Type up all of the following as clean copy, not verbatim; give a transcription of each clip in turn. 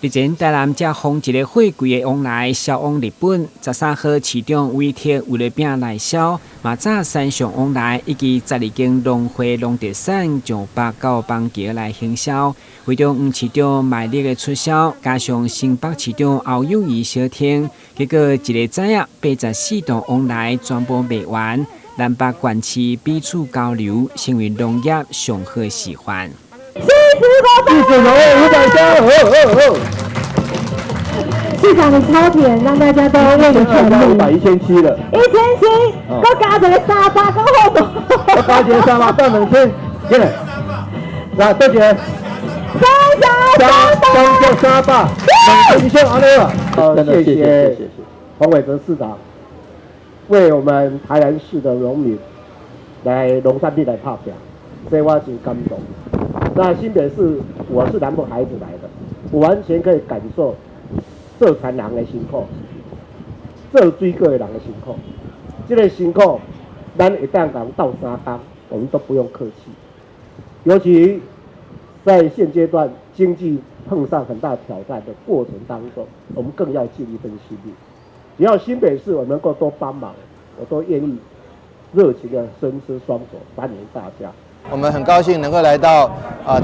日前，台南遮豐一个貨櫃的旺梨銷往日本。13號市長委託為了拼內銷，嘛早山上旺梨以及12間農會農特產上北到板橋來行銷。會中黃市長賣力的促銷，加上新北市長侯友宜相挺，結果一个早啊，84噸旺梨全部賣完。南北縣市彼此交流，成為農業上好示範。45個500箱，好好好。市長你超甜，讓大家都為你全力。1700了。1700，閣加一个300，閣好多。閣加一个三百，變2000，進來。來，多謝。三三三三三百，2000按呢啊。謝謝黃偉哲市長，為我們台南市的農民來農產品來拍拚，所以我真感動。那新北市，我是南部孩子來的，我完全可以感受做田人的辛苦，做水果的人的辛苦。這个辛苦，咱會當共鬥相共，我們都不用客氣。尤其在現階段經濟碰上很大挑戰的過程當中，我們更要盡一份心力。只要新北市我能夠多幫忙，我都願意熱情的伸出雙手歡迎大家。我們很高興能夠來到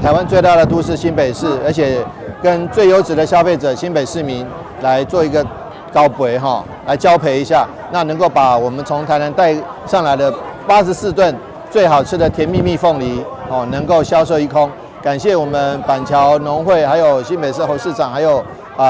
台灣最大的都市新北市，而且跟最優質的消費者新北市民來做一個交陪哈，來交陪一下，那能夠把我們從台南帶上來的84噸最好吃的甜蜜蜜鳳梨哦，能夠銷售一空。感謝我們板橋農會，還有新北市侯市長，還有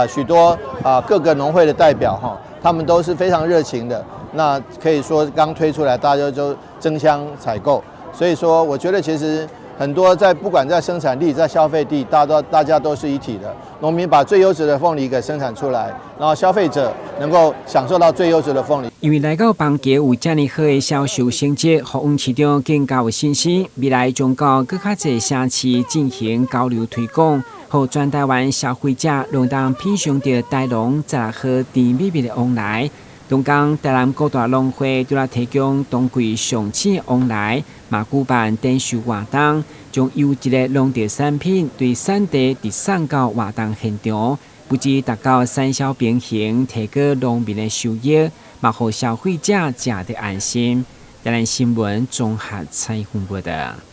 許多各個農會的代表哈，他們都是非常熱情的。那可以說剛推出來，大家就爭相採購。所以說，我覺得其實很多在不管在生產地、在消費地，大家都是一體的。農民把最優質的鳳梨給生產出來，然後消費者能夠享受到最優質的鳳梨。因為來到板橋有遮爾好的銷售成績，予黃市長更加有信心，未來將到閣較濟城市進行交流推廣，予全台灣消費者攏當品嚐著台農16號甜蜜蜜的旺梨。東江台南各大農會除了提供當季上鮮旺梨，嘛舉辦展售活動，將優質的農特產品對產地直送到活動現場，不止達到產銷平衡，提高農民的收益，嘛予消費者食得安心。台南新聞綜合採訪報導。